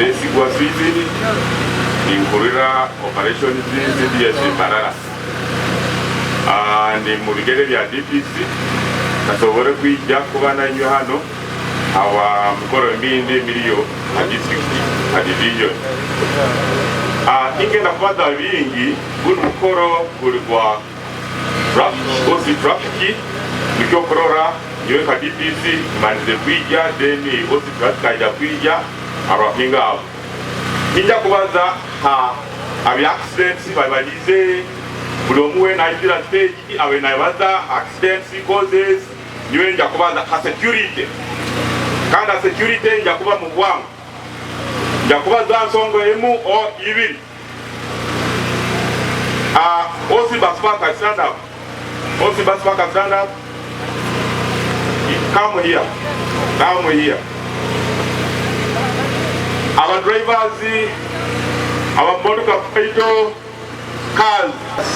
Besigwa Swizini, Ninkurira Operations CDS Mbarara. Ndi mu bigere bya DPC kasobore kwija kuba nainywe hano ahabwa mikoro emindi emiriyo ha district ha division. Tinkenda kubaza bingi, gunu mukoro guri gwa OC Traffic nikyo okurora nyowe nka DPC mbandize kwija then OC Traffic aija kwija abahinga abo. Ninja kubaza ha abya accidents babalize buri omwe weena aizire aha stage abaire nabaza aha accidents causes nyowe nja kubaza ha security kandi aha security nja kuba mubwangu nja kubaza aha nsonga emu or ibiri. OC Bus Parker stand up. OC Bus Parker stand up. Come here. Come here. Aba drivers, aba motoka faito, cars.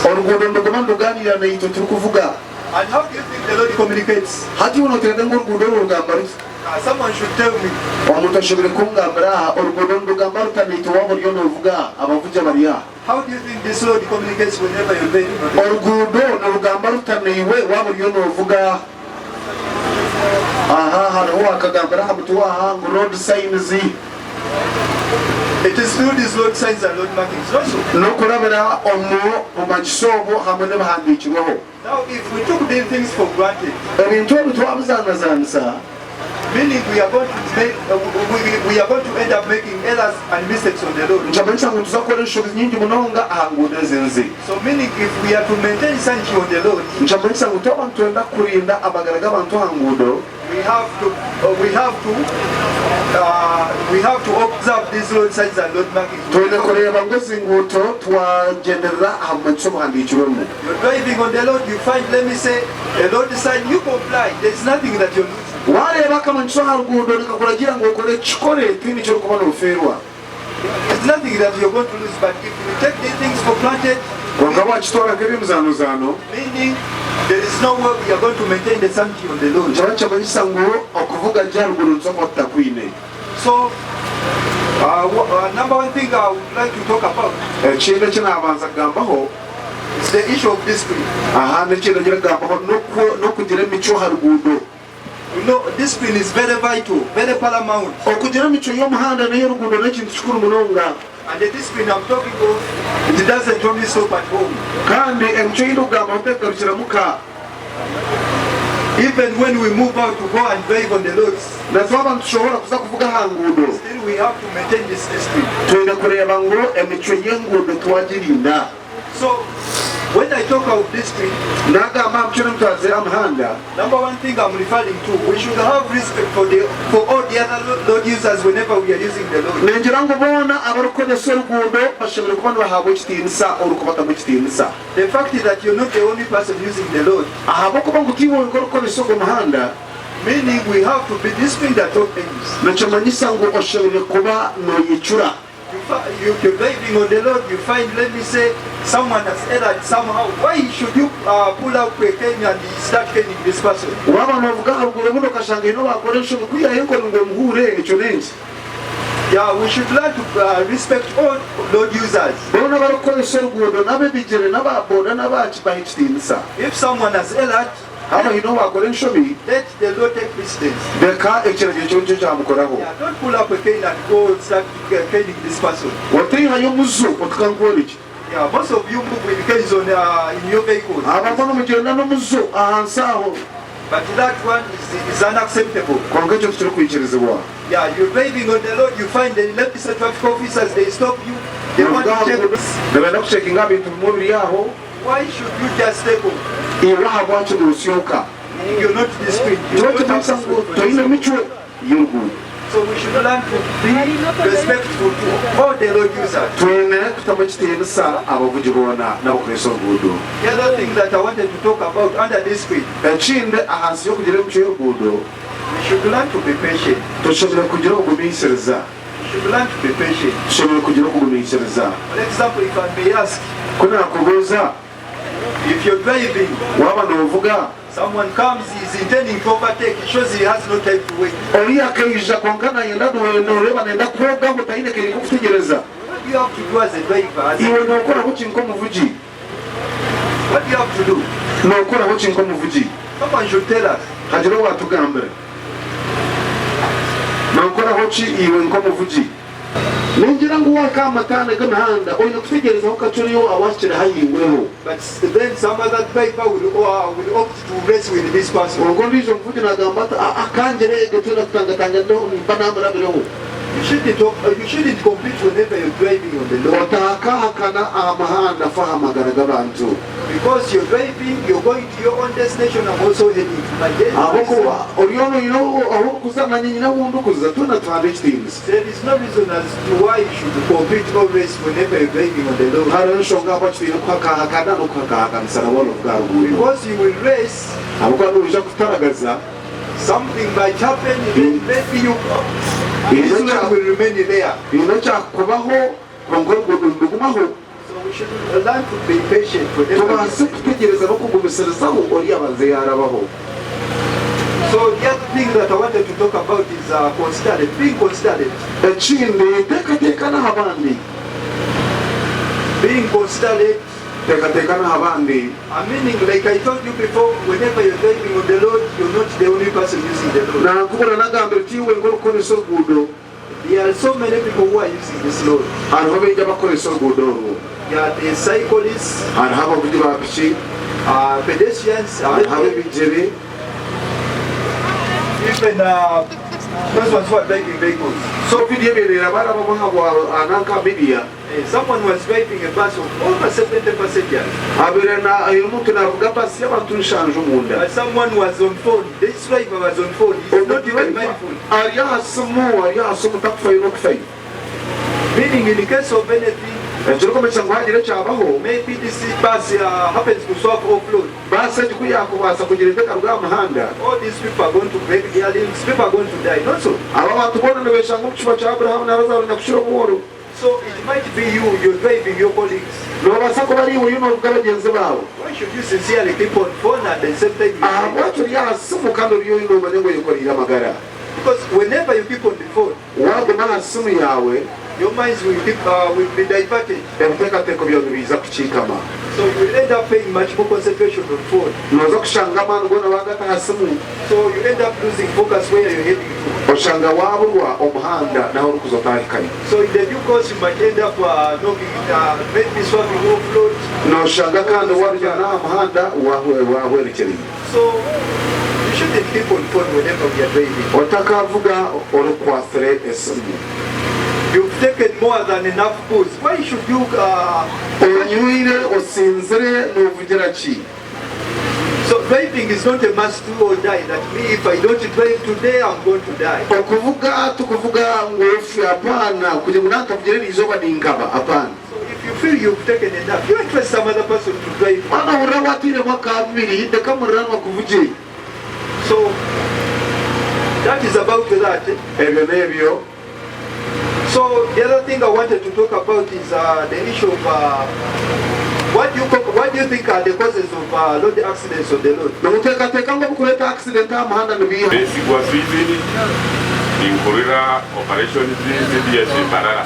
Oruguudo niruguma nirugaaniira naitwe turikuvuga. And how do you think the Lord communicates? Hati iwe nooteekateeka ngu oruguudo orwo rugamba ruta? Someone should tell me. Omuntu ashemereire kungambira aha, oruguudo nirugamba ruta naitwe waaba oriyo noovuga aha? Abavugi abari aha. How do you think this road communicates whenever you're driving on the road? Oruguudo nirugamba ruta naiwe waaba oriyo noovuga aha? Hariho owaakagambira aha mutwe aha ngu road signs. It is through these road signs and road markings also. N'okurabira omu bumanyiso obu hamwe n'ebihandiikirweho. Now if we took these things for granted. Ebintu ebi twabizaanazaanisa. Meaning we are going to make, we, we are going to end up making errors and mistakes on the road. Nikimanyisa ngu nituza kukora enshobi nyingi munonga aha nguudo ezi nzi. So meaning if we are to maintain sanity on the road. Nikimanyisa ngu twaba nitwenda kurinda amagara g'abantu aha nguudo. We have to, we have to, we have to observe these road signs and road markings. Twine kureeba ngu ezi nguuto twagyenderera aha bumanyiso obuhandiikirwemu. You're driving on the road, you find, let me say, a road sign, you comply, there is nothing that you're losing. Waareeba akamanyiso aha ruguudo nikakuragiira ngu okore eki, kikore, tihaine eki orikuba noofeerwa. There is nothing that you're going to lose, but if you take these things for granted, Kwonka waakitwara nk'eby'emizaanozaano, meaning there is no way we are going to maintain the sanity on the road. Nikyo nikimanyisa ngu okuvuga gye aha ruguudo nituza kuba tutakwine. So, uh, number one thing I would like to talk about. Ekindi eki naabanza kugambaho. Is the issue of discipline. Aha n'ekindi ngira kugambaho n'okugira emicwe aha ruguudo. You know, discipline is very vital, very paramount. Okugira emicwe y'omuhanda n'ey'oruguudo n'ekintu kikuru munonga. And the discipline I'm talking of, it doesn't only stop at home. Kandi emicwe ei ndikugambaho terikugarukira muka. Even when we move out to go and drive on the roads. Na twaba nitushohora kuza kuvuga aha nguudo. Still we have to maintain this discipline. Twine kureeba ngu emicwe y'enguudo twagirinda. So when I talk of discipline. Nagamba aha micwe n'emitwarize y'aha muhanda. Number one thing I'm referring to, we should have respect for the for all the other road users whenever we are using the road. Ningira ngu boona abarikukozesa oruguudo bashemereire kuba nibahaabwa ekitiinisa orikubatamu ekitiinisa. The fact that you're not the only person using the road. Ahabw'okuba ngu tiiwe wenka orikukozesa ogwo muhanda. Meaning we have to be disciplined at all times. Nikimanyisa ngu oshemereire kuba noyecura. You you're driving on the road you find let me say someone has erred somehow why should you pull out a cane and start caning this person. Waaba noovuga aha ruguudo obundi okashanga haine owaakora enshobi kwihaho enkoni ngu omuhuure, ekyo n'enki? Yeah, we should learn to respect all road users. Boona abarikukoresa oruguudo n'ab'ebigyere n'aba boda n'abaaki bahe ekitiinisa. If someone has erred, Haaba haine owaakora enshobi, Let the law take precedence. reka ekiragiro kyo nikyo kyamukoraho. Yeah, don't pull up a cane and go start caning this person. Otaihayo omuzo otuka nkworeki. Yeah, most of you move with canes on in your vehicles. Abamwe nimugyenda n'omuzo ahansi aho. But that one is, is unacceptable. Kwonka ekyo tikirikwikirizibwa. Yeah, you're driving on the road, you find the left side traffic officers, they stop you, they want to check. Nibenda kucekinga aha bintu bimwe obiri aho. Why should you just take off? Iwe ahabwaki nosyoka? You're not disciplined. You Kyo don't have nikimanyisa ngu respect for toine yourself. micwe y'oruguudo. So we should learn to be respectful to all the road users. Twine kutamu ekitiinisa abavugi boona n'abakoresa oruguudo. The other thing that I wanted to talk about under discipline. Ekindi ahansi y'okugira emicwe y'oruguudo. We should learn to be patient. Tushemereire kugira obugumisiriza. We should learn to be patient. Tushemereire kugira okugumiisiriza. For example, if I may ask. Ku naakubuuza. If you're driving, Waaba noovuga. someone comes, he's intending to overtake, it shows he has no time to wait. Oriya akaija kwonka nayenda nooreeba nayenda kwogaho taine kaire k'okutegyereza. What do you have to do as a driver? As a, Iwe nookoraho ki nk'omuvugi? what do you have to do? Nookoraho ki nk'omuvugi? Someone should tell us. Hagire owaatugambira. Nookoraho ki iwe nk'omuvugi? Ningira ngu waahika aha mataano g'emihanda oine kutegyerezaho kakye oriyo awaahikire hahingureho. But then some other driver will, uh, will opt to race with this person. Kwonka ondiijo muvugi naagamba ati, Aa, kangyere ege twena kutangatanganiraho nimba naamurabireho. You shouldn't, you shouldn't compete whenever you're driving on the road. Otaakahakana aha muhanda fa aha magara g'abantu. Because you're driving, you're going to your own destination, I'm also heading to my destination. Ahabw'okuba ori onu oine ahu orikuza nanye nyine ahu ndikuza, twena tuhane ekitiinisa. There is no reason as to why you should compete or race whenever you're driving on the road. Hariho enshonga ahabwaki twine kuhakahakana n'okuhakahakanisa na boona ovuga aha ruguuto. Because you will race. Ahabw'okuba noija kutaragaza. Something might happen, then maybe you, this road will remain there. Haine ekyakukubaho, kwonka oruguuto nirugumaho. So we should learn to be patient whenever we Tubaase kutegyereza n'okugumisirizaho ori abanze yaarabaho. So the other thing that I wanted to talk about is uh, considerate, being considerate. Ekindi, teekateeka n'aha bandi. Being considerate. Teekateeka n'aha bandi. I meaning, like I told you before, whenever you're driving on the road, you're not the only person using the road. Naakubura nagambira oti iwe nk'orikukoresa oruguudo. There are so many people who are using this road. Hariho baingi abakukoresa oruguudo orwo. There are the cyclists, Hariho abavugi ba piki, pedestrians, hariho ab'ebigyere. Even uh, those ones who are driving vehicles. So vidiyo ebyo neerabaraba aha nanka aha media. Eh, someone was driving a bus of over 70 passengers. Abaire na haine omuntu naavuga basi y'abantu nshanju omunda. But someone was on phone. This driver was on phone. He's not even mindful. Ari aha simu, ari aha simu takufayo n'okufayo. Meaning in case of anything, Ekirikumanyisa ngu haagira ekyabaho, maybe this bus uh, happens to swap off road. Baasi egi ku yaakubaasa kugira eti ekaruga aha muhanda. All these people are going to break their limbs, people are going to die, not so? Aba bantu boona nibeeshanga omu kishuba kya Abrahamu na Lazaro nyakukira omworo. So it might be you, you're driving your colleagues. Noobaasa kuba ari iwe oriyo noovuga bagyenzi baawe. Why should you sincerely keep on phone at the same time you Ahabwaki ori aha simu kandi oriyo noomanya ngu oyekoreire amagara? Because whenever you keep on the phone, Waaguma aha simu yaawe, your minds will keep, uh, will be diverted. Ebiteekateeko byawe nibiija kukiikama. So you will end up paying much more concentration on phone. Nooza kushanga amaani goona waagata aha simu. So you end up losing focus where you're heading to. Oshanga waaburwa omuhanda n'ahu orikuza otaahikayo. So in the due course you might end up uh, knocking, uh, maybe swapping off road. Nooshanga kandi waarugira n'aha muhanda waahwerekyereye. So you shouldn't keep on phone whenever we are driving. Otakaavuga orikwatsire esimu. You've taken more than enough booze. Why should you uh, Onywire, osinzire, noovugira ki? So driving is not a must do or die. That me, if I don't drive today, I'm going to die. Okuvuga tikuvuga ngu ofe, apaana, kugira ngu nankavugire eriizooba ninkaba, apaana. So if you feel you've taken enough, you entrust some other person to drive. Waaba nohurira waatwiremu aka bubiri, reka muriranwa akuvugye. So that is about that. Ebyo n'ebyo. So the other thing I wanted to talk about is uh, the issue of uh, what do you what do you think are the causes of uh, road accidents on the road? Noteekateeka ngu ebirikureeta accident aha muhanda nibiiha? Besigwa Swizini, ninkurira Operations CDS Mbarara.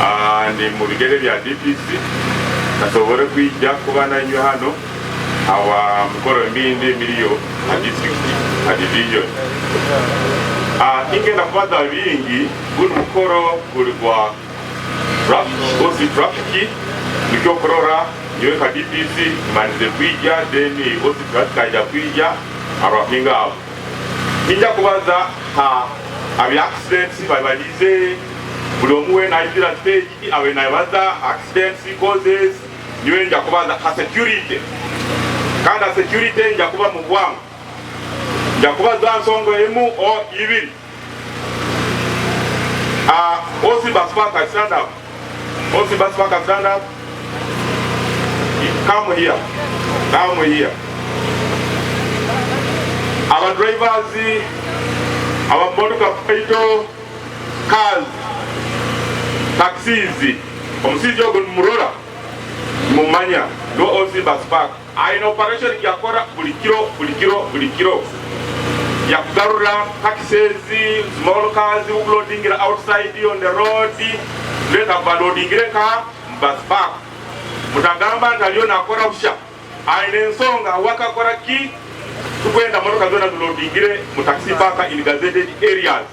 Ah, ndi mu bigere bya DPC kasobore kwija kuba nainywe hano awa mikoro emindi emiriyo ha district ha division. Ah, tingenda kubaza bingi gunu mukoro guri gwa OC traffic nikyo okurora nyowe nka DPC mbandize kwija then OC traffic aija kwija arwakinga abo. Ninja kubaza ha abya accidents babalize buri omwe weena aizire aha stage abe nabaza accidents causes nyowe nja kubaza ha security kandi ha security nja kuba mubwangu nja kubaza aha nsonga emu or ibiri. Ah, OC bus park stand up. OC bus park stand up. Come here. Come here. Aba drivers, aba motoka faito, cars, taxis. Omushaija ogu nimurora. Nimumanya niwe OC Bus Park aine operation gyakora buri kiro buri kiro buri kiro yakugarura taxis, small cars bukulodingira outside on the road leka bubalodingire nka mu bus park. Mutagamba nti ariyo nakora busha aine ensonga wakakora ki tukwenda motoka zona zilodingire mu taxi park in gazetted areas.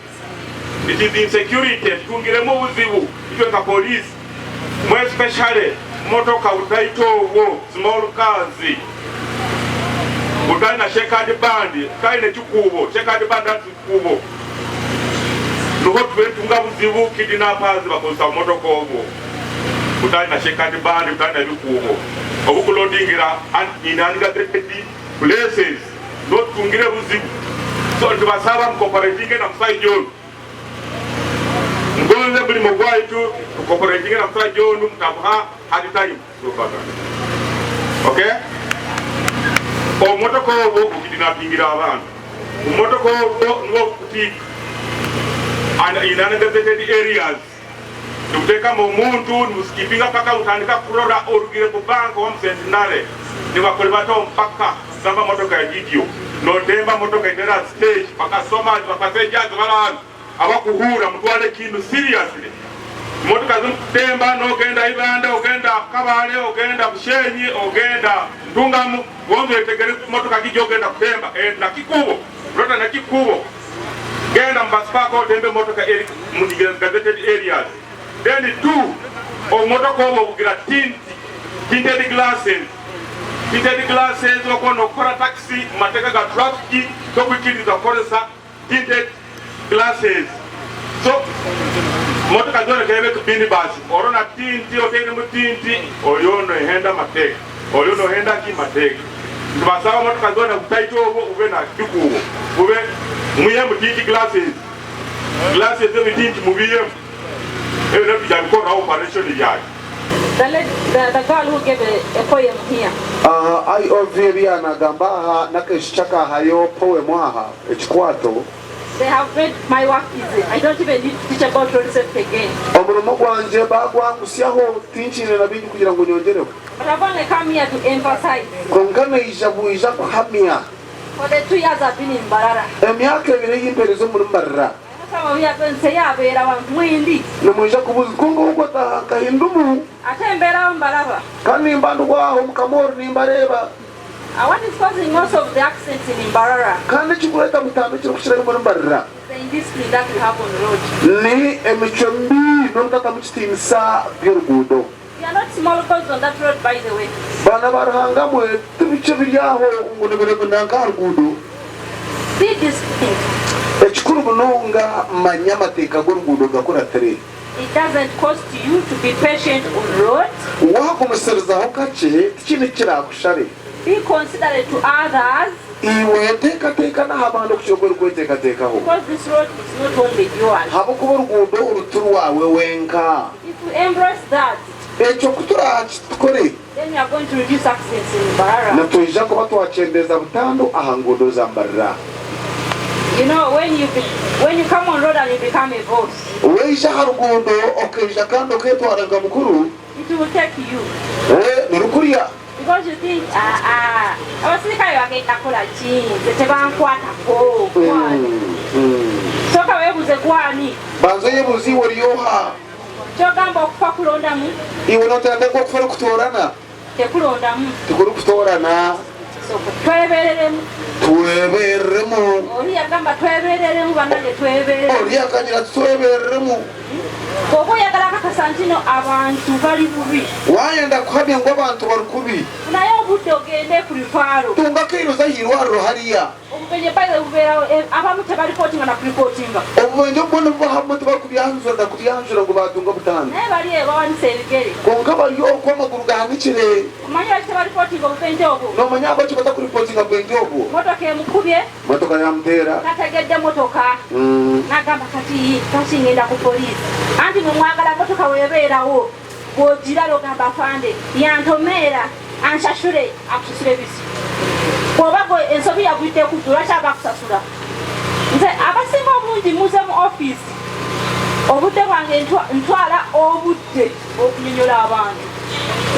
It is insecurity tutungiremu obuzibu itwe nka police more especially motoka butaito obwo small cars butali na checkered band butali nekikuubo checkered band that's kikuubo nuho tube nitunga buzibu kidnappers bakozesa bumotoka obwo butali na checkered band butali na bikuubo obukulodingira in ungazetted places Niho tutungire obuzibu. So nitubasaba mu cooperatinge na musaija onu. Mugonze omurimo gwaitu, tu cooperatinge na musaija onu mutamuha hard time. Okay? Obumotoka obwo bukidnapingira abantu. Obumotoka obwo nibwo bukutiika and in ungazetted areas. Nibuteekamu omuntu nibusikipinga paka butandika kurora orugire ku bank oba mu Centenary nibakuribataho mpaka gamba motoka ya Gigio notemba motoka etera stage bakasoma bapasengers baraano abakuhuura mutware ekintu seriously motoka zimukutemba nogenda Ibanda ogenda Kabale ogenda Bushenyi ogenda Ntungamo gonza oyetegereze motoka ki gyogenda kutemba nakikubo rota nakikubo. Genda mu bus park otembe emotoka eri mu gazetted areas then two obumotoka obwo obugira tint tinted glasses tinted glasses wakuba nokora taxi mu mateeka ga traffic tokwikiriza kukoresa tinted glasses so motoka zona kebe minibus orona tint oteiremu tint oriyo nohenda amateeka oriyo nohenda ki mateeka. Nitubasaba motoka zona butaito obwo bube na kikuubo bube mwihemu tinti glasses glasses ebi tinti mubihemu ebyo nabyo tuja bikoraho operation yabyo. The lady, the, the girl who gave a, a poem here. Aha IOV ebi yaanagamba aha n'akaishiki akaahayo poem aha ekikwato. They have made my work easy. I don't even need to teach about road safety again. Omurimo gwangye baagwangusyaho tinkiine na bingi kugira ngu nyongyereho. But I've only come here to emphasize. Kwonka naija bwija kuhamya. For the 2 years I've been in Mbarara. Emyaka ebiri ei mpeereza omuri Mbarara. I know some of you are going to say, yabeera wa mwindi. Nimwija kubuuza, kwonka ogwo ataaha nkahi ndumu? Ate mbeeraho mbaraba. Kandi nimba ndwaho omu kamoori nimbareeba. What is causing most of the accidents in Mbarara? Kandi ekirikureeta butandu ekirikukirayo omuri Mbarara. Is the indiscipline that we have on road. Ni emicwe mibi n'obutatamu kitiinisa by'oruguudo. We are not small boys on that road by the way. Baana ba Ruhanga mwe tibikye biri aho ngu nibiregunanka aha ruguudo. Be disciplined. Ekikuru munonga manya amateeka g'oruguudo gakuratire. It doesn't cost you to be patient on road. Wagumisirizaho kakye tikiine ekirakushare. Be considerate to others. Iwe teekateeka n'aha bandi okukira oku orikweteekateekaho. Because this road is not only yours. Ahabw'okuba oruguudo oru ti rwawe wenka. If we embrace that. Ekyo ku turaakikore. Then we are going to reduce accidents in Mbarara. Nitwija kuba twakyendeeza butandu aha nguudo za Mbarara. You know when you be, when you come on road and you become a boss. Waija aha ruguudo okaija kandi okeetwara nka mukuru. It will take you. Nirukurya. Because you think ah ah abasirikale bagenda kola ki nze tebankwatako gwani soka webuze gwani. Banza oyebuuze iwe ori oha? Kyogamba okufa kulondamu? Iwe noteekateeka ngu okufa nikutoorana? Tekulondamu. Tikurikutoorana. So twebereremu. Twebereremu. Oli yagamba twebereremu banange twebereremu. Oli akagira ati twebereremu. Bwoba oyagala kakasa ntino abantu bali bubi. Wayenda kuhamya ngu abantu bari kubi. Funayo obudde ogende ku rifaalo. Tunga akaire oze aha irwariro hariya. Obubenje by the way bubeerawo abamu tebaripotinga na kuripotinga. Obubenje obumwe nibubaho abamwe tibarikubyanjura na kubyanjura ngu batunga butandu. Naye bari eyo bawanise ebigere. Kwonka bari okwo amaguru gahanikire. Omanyi lwaki tebaripotinga obubenje obwo? Nomanya ahabwaki batakuripotinga bubenje obwo? Motoka emukubye. Motoka yamuteera. Tategedde motoka. Nagamba kati lwaki ngenda ku police? Anti mwe mwagala motoka webeerawo bwogiraba ogamba afande yantomeera anshashure akushashure bisi. Bwoba gwe ensobi yagwidde ku gwe lwaki aba akusasura? Nze abasinga obungi muze mu office obudde bwange ntwala obudde okunyonyola abantu.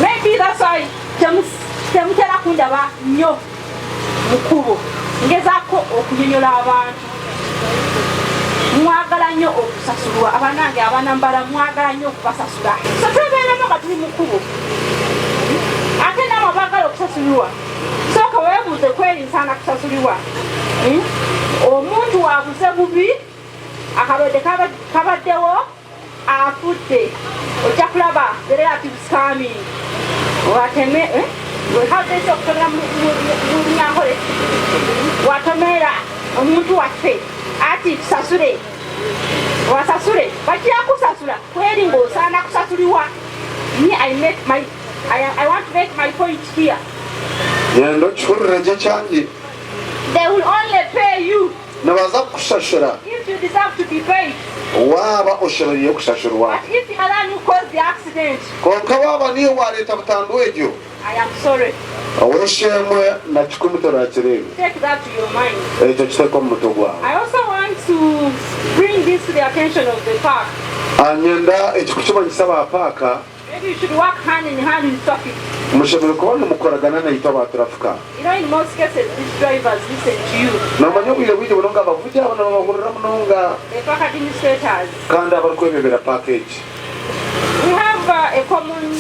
Maybe that's why temutera kundaba nnyo mu kkubo. Ngezaako okunyonyola abantu. Mwagala nnyo okusasulwa abanange abanambala mwagala nnyo okubasasula. So twebeeramu nga tuli mu kkubo. Ate namwe abaagala okusasulwa sooka weebuuze kweri nsaana kusasulibwa. Hmm? Omuntu wabuze bubi akalwadde kabaddewo afudde ojja kulaba the relatives coming wateme eh? wehadese okutomera mu lunyankole watomeera omuntu waffe ati tusasule wasasule bajja kusasula kweri ng'osaana kusasuliwa me I make my I, I want to make my point here. Nyenda okihurire gye ekyange. They will only pay you. Nibaza kukushashura. If you deserve to be paid. Waaba oshemereire kushashurwa. But if you are the one who caused the accident. Kwonka waaba niiwe waareeta butandu egyo. I am sorry. Ow'eishe-emwe na kikumi torakireebe. Take that to your mind. Ekyo kiteeke omu mutwe gwawe. I also want to bring this to the attention of the park. Nyenda eki kukimanyisa aba paaka. Maybe you should work hand in hand with traffic. Mushemereire kuba nimukoragana naitwe aba turafika. You know, in most cases, these drivers listen to you. Nomanya obwire bwingi munonga abavugi abo nibabahurira munonga. The park administrators. Kandi abarikwebembera paaka egi. We have a common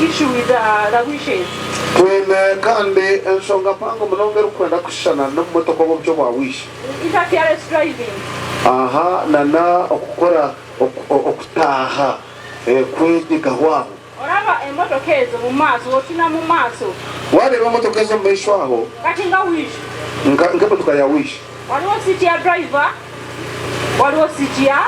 issue with the wishes. Twine kandi enshonga mpango munonga erikwenda kushushana n'obumotoka obu obukye obwa wish. Interference driving. Aha nana okukora okutaaha. Kwegyegaho aho. Oraba emotoka ezo mu maaso otuna mu maaso. Wareeba emotoka ezo omu maisho aho. Kati nga Wish. Nka nk'emotoka ya Wish. Waliwo siiti ya driver, waliwo siiti ya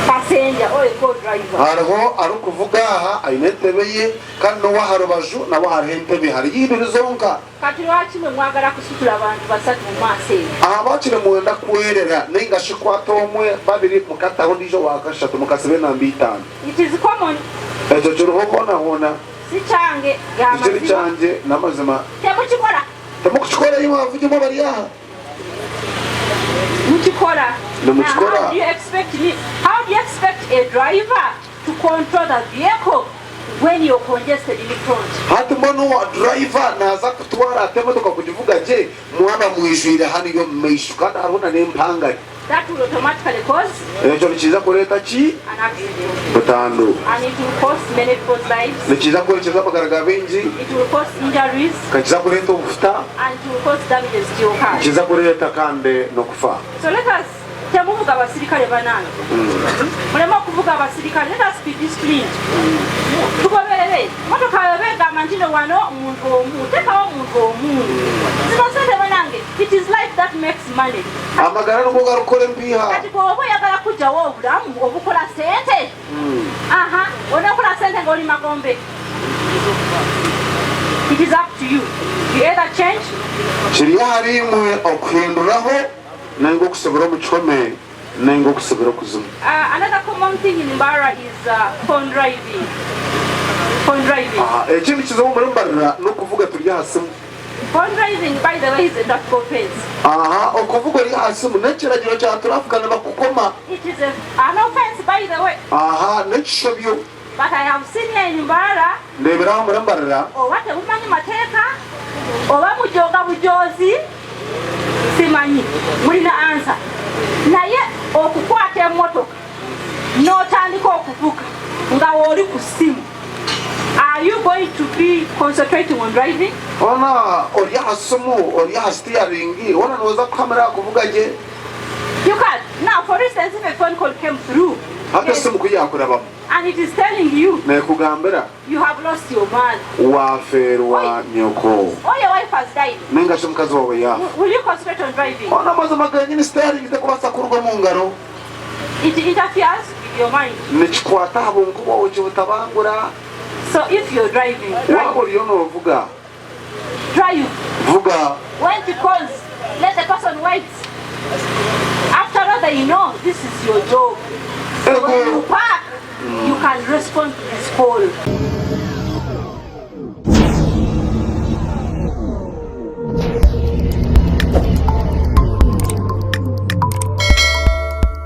passenger or a co-driver. Hariho arikuvuga aha aine entebe ye kandi n'ow'aha rubaju nawe hariho entebe hariyo ibiri zonka. Kati lwaki mwe mwagala kusitula bantu basatu mu maaso eyo? Ahabwaki nimwenda kwerera nainga shi kwata omwe, babiri mukataho ondiijo owa kashatu mukasiba enamba itaano? It is common. Ekyo kiriho hoona hoona. Si kyange, ga Tikiri mazima. kyangye, n'amazima. Temukikola. Timukukikora imwe abavugi mwe abari aha? Mukikola. Nimukikora. Now, how do you expect me, how do you expect a driver to control the vehicle when you're congested in front. Hati mbwenu owa driver naaza kutwara ata emotoka kugivuga gye mwaba mwijwire hariya omu maisho kandi hariho na n'empangare. That will automatically cause Ekyo nikiija kureeta ki? an accident Butandu. and it will cost many people's lives. Nikiija kuhwerekyereza amagara ga baingi. It will cause injuries. Nikiija kureeta obufuta. And it will cause damages to your car. Nikiija kureeta kandi n'okufa. So let us Temuvuga basirikale banange. Muleme okuvuga abasirikale. Let us be disciplined. Tugoberere. Motoka weba egamba nti no wano omuntu omu. Tekawo omuntu omu. Zino sente banange. It is life that makes money. Amagara nigo garikukora empiiha. Kati gwe oba oyagala kujjawo obulamu obukola sente. Aha, onokola sente ng'oli magombe. It is up to you. You either change. Kiri ahari imwe okuhinduraho. Nainga okusibira omu kihome, nainga okusibira okuzimu. Another common thing in Mbarara is phone driving. Phone driving. Aha, ekindi kizibu omuri Mbarara n'okuvuga turi aha simu. Phone driving, by the way, is a traffic offense. Aha, okuvuga ori aha simu n'ekiragiro kya turafika nibakukoma. It is a, an offense, by the way. Aha, n'ekishobyo. But I have seen here in Mbarara. Ndeebire aha omuri Mbarara. Oba temumanyi mateeka, oba mujooga bujoozi, simanyi. Mulina answer. Naye okukwata emotoka n'otandika okuvuga nga w'oli ku ssimu, are you going to be concentrating on driving? Hoona ori aha simu, ori aha sitiyaringi, hoona nooza kuhamira aha kuvuga gye. You can't. Now, for instance, if a phone call came through, Hati esimu ku yaakurabamu. And it is telling you. Neekugambira. You have lost your mother. Waafeerwa nyoko. Or your wife has died. Nainga shi omukazi waawe yaafa. Will you concentrate on driving? Hoona amazima genyini siteeringi terikubaasa kuruga omu ngaro. It interferes with your mind. Nikikwata aha bwonko bwawe kibutabangura. So if you're driving, drive. Waaba oriyo noovuga. Drive. Vuga. When it calls, let the person wait. After all, they know this is your job. So when you park, you can respond to this call.